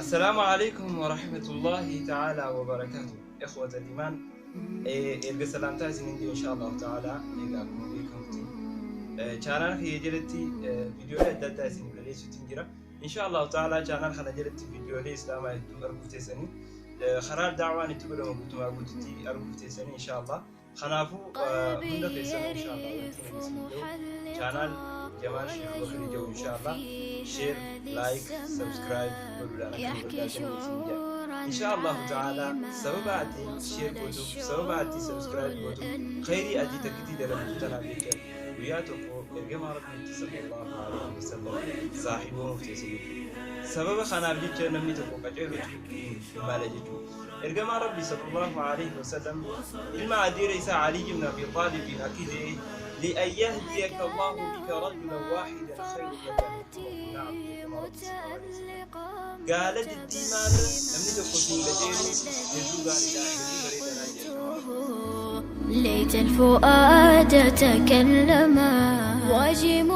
Assalaamu alaikum wa rahmatullahi ta'ala wa barakaatu. Ikhwata al-imaan, erga salaamtaa isiniin jedhe, insha Allahu ta'ala, egaa akkuma beekamutti channel kiyya jalatti viidiyoolee adda addaa isin dhaleessuutiin jira. Insha Allahu ta'ala channel kana jalatti viidiyoolee islaamaa hedduu arguuf teessanii, karaa daawaan itti godhamu guutumaa guututti arguuf teessanii insha Allah. Kanaafuu hunda keessan insha Allah wanti ani isin jedhu, channel Jamaal Sheekh Bakrii jedhu insha Allah share, like, subscribe godhuudhaan akka nu gargaartan isin jedha. Insha Allahu ta'ala sababa ati share gootuuf, sababa ati subscribe gootuuf, khayrii ati takkitii dalagdu tanaaf jecha guyyaa tokko ergamaa Rabbiitti sallallahu alaihi wasallam saahiboon teesse jechuudha. Sababa kanaaf jecha namni tokko qaceelutu mala jechuudha. Ergamaa Rabbii sallallahu alaihi wasallam ilma adeera isaa Ali ibn Abi Xaalibiin akki jedhe: "لأن يهديك الله بك رجلا واحدا خير لك من حمر النعم." Ergamaa Rabbii sallallahu alaihi wasallam gaala diddiimaarra namni tokko siin qajeelu hedduu gaariidha, hedduu bareedaadha jedhe. ليت الفؤاد تكلما وجم.